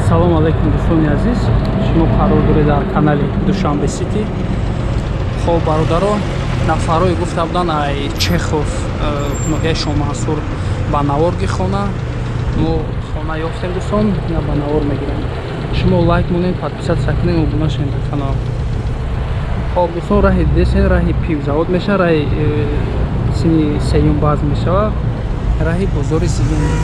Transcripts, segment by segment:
Ассалому алайкум дӯстони азиз, шумо қарор доред дар канали Душанбе Сити. Хоб бародаро, нафарое гуфта буданд ай Чехов ноҳияи Шоҳмансур ба навор ги хона. Мо хона ёфтем дӯстон, ина ба навор мегирем. Шумо лайк монед, подписаться кунед, обуна шавед дар канал. Хоб дӯстон, раҳи десен, раҳи пивзавод мешавад, раҳи сини сеюм баз мешавад, раҳи бозори Зелёный.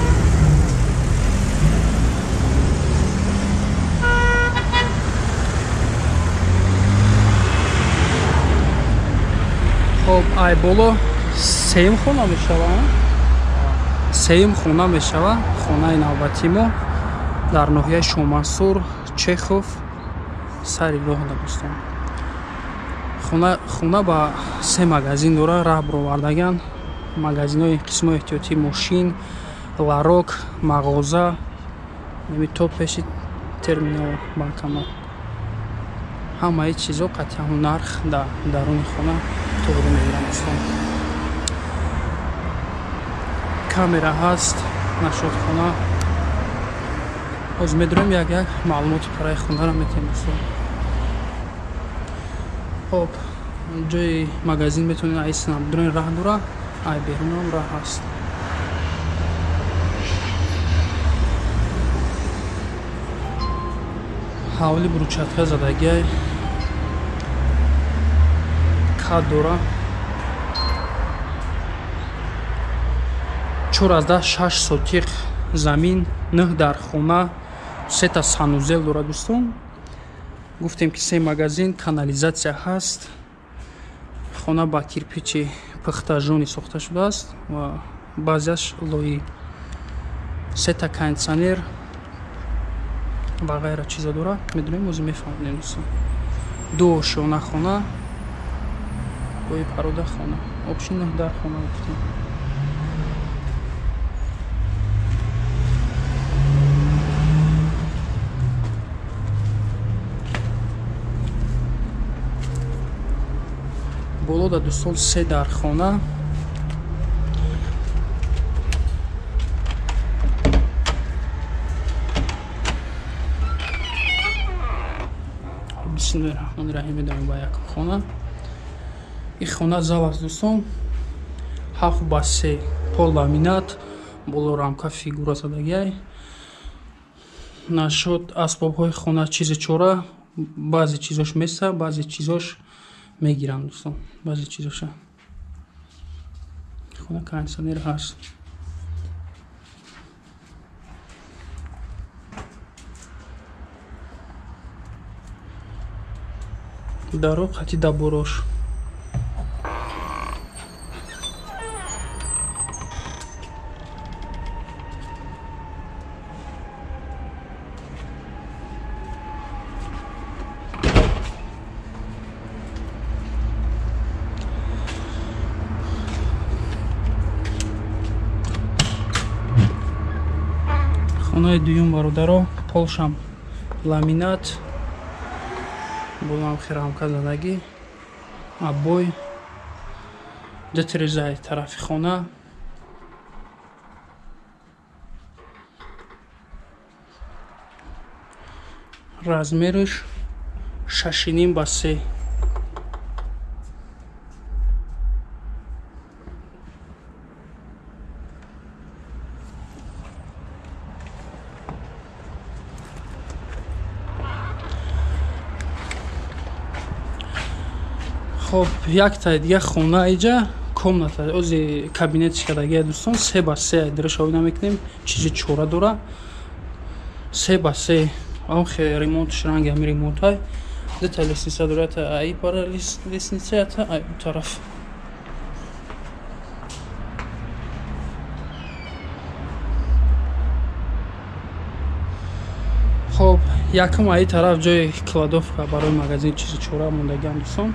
Хоб ай боло сеюм хона мешавад, сеюм хона мешавад, хонаи навбатии мо дар ноҳияи Шоҳмансур, Чехов, сари роҳ дӯстон. Хона ба се магазин дора, раҳ баровардаган, магазинҳои қисмҳои эҳтиётӣ, мошин, ларок, мағоза, неми то пеши терминал, банкомат. Ҳамаи чизо қатъиан нарх дар даруни хона тоғрӣ мегирам дӯстон. Камера ҳаст, нашотхона. Ҳозир медурем як-як маълумоти параи хонаро метиҳем дӯстон. Хоб, ҷои магазин метавонед ай снабдурен раҳ дора, ай берунам раҳ ҳаст. Ҳавли брусчатка задагиай, кад дора. 4.6 сотиқ замин, 9 дар хона, 3 санузел дора дӯстон. Гуфтем ки 3 магазин, канализатсия ҳаст. Хона ба кирпичи пухтажонӣ сохта шудааст ва баъзеаш лоӣ. 3 кондитсионер ва ғайра чиза дора. Медонем, ҳозир мефаҳмем дӯстон. 2 ошёна хона, бои парода хона. Общий 9 дар хона гуфтем. Боло да дӯстон 3 дар хона. Бисмиллоҳи раҳмони раҳим медорем ба як хона. Ин хона зал аст дӯстон, 7 ба 3, пол ламинат, боло рамка фигура задагиай. Нашод асбобҳои хона чизи чора, баъзе чизош меса, баъзе чизош мегирам дӯстон, баъзе чизоша. Хона кондитсионер ҳаст. Даро қати даборош. Хонаи дуюм бародаро, полшам ламинат, болам хирамка задагӣ, обой, ду тирезаи тарафи хона. Размераш 6.5 ба 3. Хоб, якта дига хона иҷа комната, ози кабинет шикадагия дӯстон, 3 ба 3 дирашо намекунем, чизи чора дора. 3 ба 3, охе ремонтш ранги ҳами ремонтай. Дута лестница дора, та ай пара лестница, та ай у тараф. Хоб, якум ай тараф ҷои кладовка барои магазин чизи чора мондагиам дӯстон.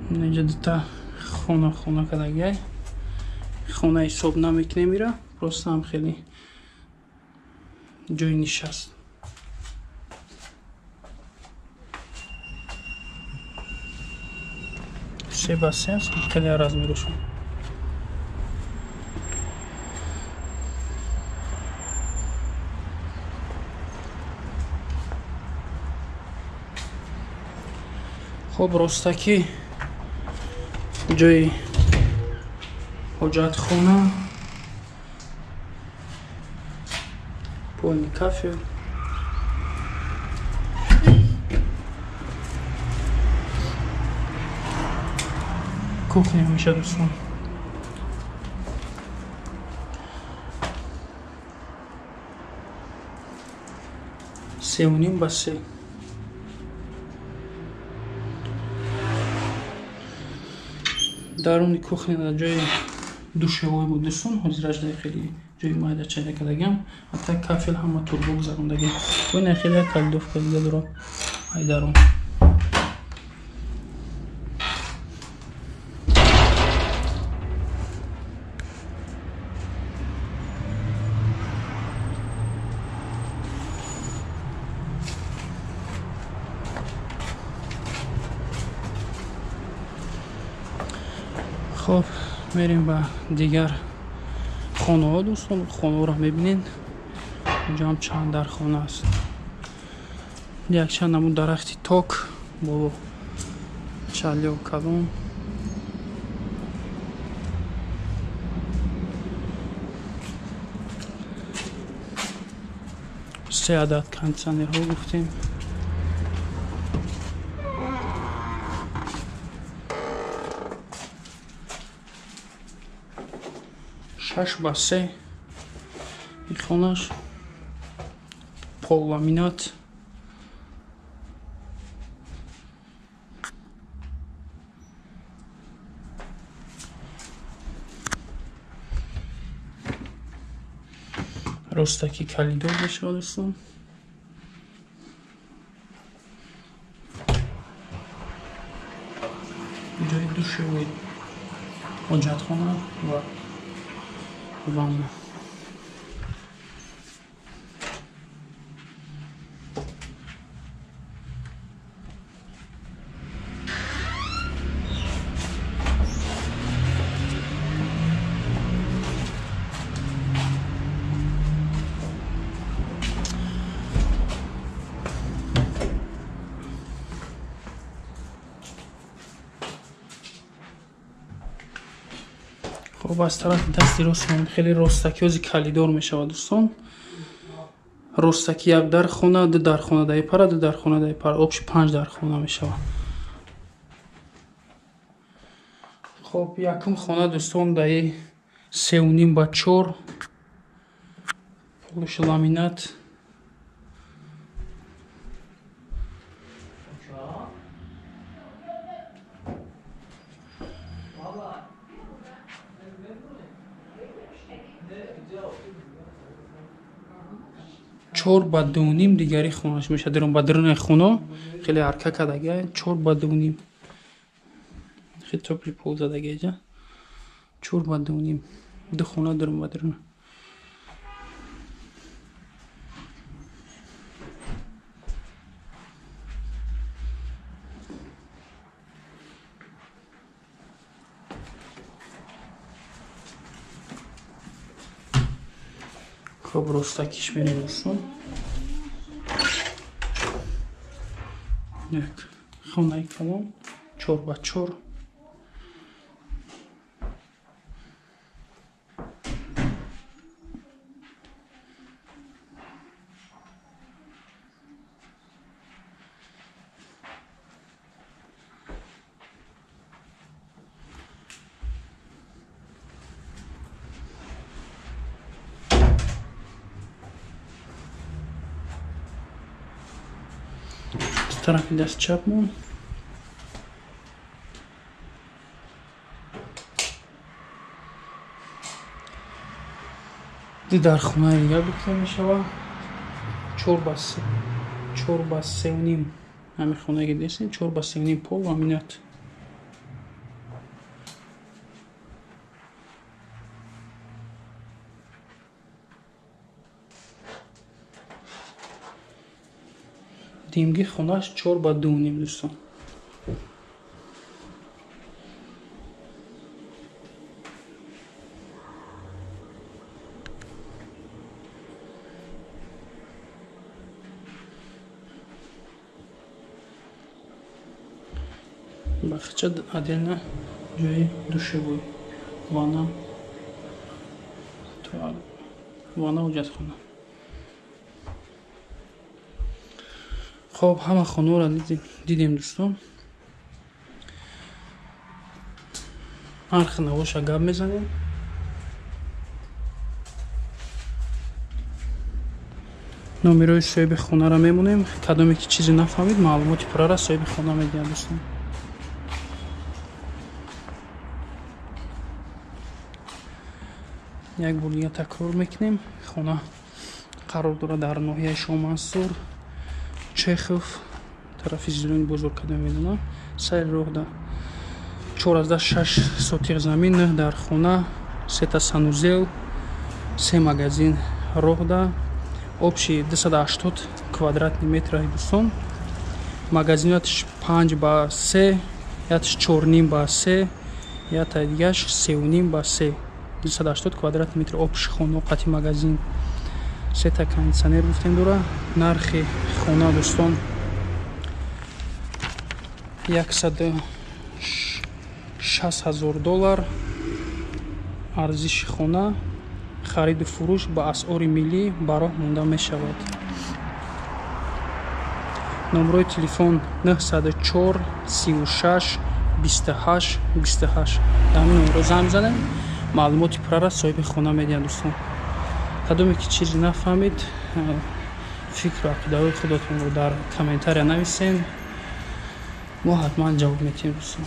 Инҷа дута хона кардагиай. Хона ҳисоб намекунем ира, просто ҳам хеле ҷои нишаст. 3 ба 3 аст, хеле размерушон. Хоб, ростакӣ ҷои ҳоҷатхона, полни кафел. Кухня меша, дӯстон. 3.5 ба 3. Даруни кухня дар ҷои душевой буд, дӯстон. Ҳозираш дар хеле ҷои майда чайда кардагиам. Ҳатта кафел ҳама турбо гузарондагиам. Ина хеле калидовка дига дорад ай дарун. Хоб, мерем ба дигар хонаҳо, дӯстон. Хонаҳоро мебинед, инҷо ҳам чанд дархона аст. Якчанд намуд дарахти ток боло чалё калон. Се адад кондитсионерҳо гуфтем. 6 ба 3 ин хонаш, пол ламинат. Ростаки калидор мешавад, дӯстон. Ҷои душевой, ҳоҷатхона ва ванна. Хоб, аз тарафи дасти ростмон хеле ростакӣ ози калидор мешавад, дӯстон. Ростакӣ як дархона, ду дархона даи пара, ду дархона даи пара, обши 5 дархона мешавад. Хоб, якум хона, дӯстон, даи 3.5 ба 4, полуши ламинат. 4 ба 2.5 дигари хонаш мешавад. Дарун ба даруни хона хеле ҳарка кардага, 4 ба 2.5. Хеле топли пол задага иҷа. 4 ба 2.5. Ду хона дарун ба дарун. Хоб, ростакиш мерем, дӯстон. Як хонаи калон, 4 ба 4. Тарафи даст чапмон ду дархонаи дигар гуфта мешавад. 4 ба 3.5. Ҳамин хонае ки дидем, 4 ба 3.5 пол ламинат. Димги хонаш 4 ба 2.5, дӯстон. Бахча отдельно ҷои душевой, ванна, туалет, ванна, ҳоҷатхона. Хоб, ҳама хонаро дидем, дӯстон. Нархи навоша гап мезанем. Номерои соҳиби хонаро мемонем. Кадоме ки чизе нафаҳмид, маълумоти пуррара соҳиби хона медиҳад, дӯстон. Як бор дига такрор мекунем. Хона қарор дорад дар ноҳияи Шоҳмансур, Чехов, тарафи Зелёни бозор, кадоме медонам. Сари роҳда 4,6 сотиқ замин, дар хона сета санузел, се магазин роҳда, общий 280 квадратный метр, дӯстон. Магазиноташ 5 ба 3, яташ 4,5 ба 3, ята дигаш 3,5 ба 3. 280 квадратный метр общий хона қати магазин. Сета кондиционер гуфтем дора. Нархи хона, дӯстон, 160 000 доллар арзиши хона. Хариду фурӯш ба асъори миллӣ ба роҳ монда мешавад. Номерои телефон 904 36 28 28. Дар ҳамин номеро занг мезанем, маълумоти пуррара соҳиби хона медиҳад, дӯстон. Кадоме ки чизе нафаҳмид, фикру ақидаҳои худатонро дар комментария нависен, мо ҳатман ҷавоб медиҳем, дӯстон.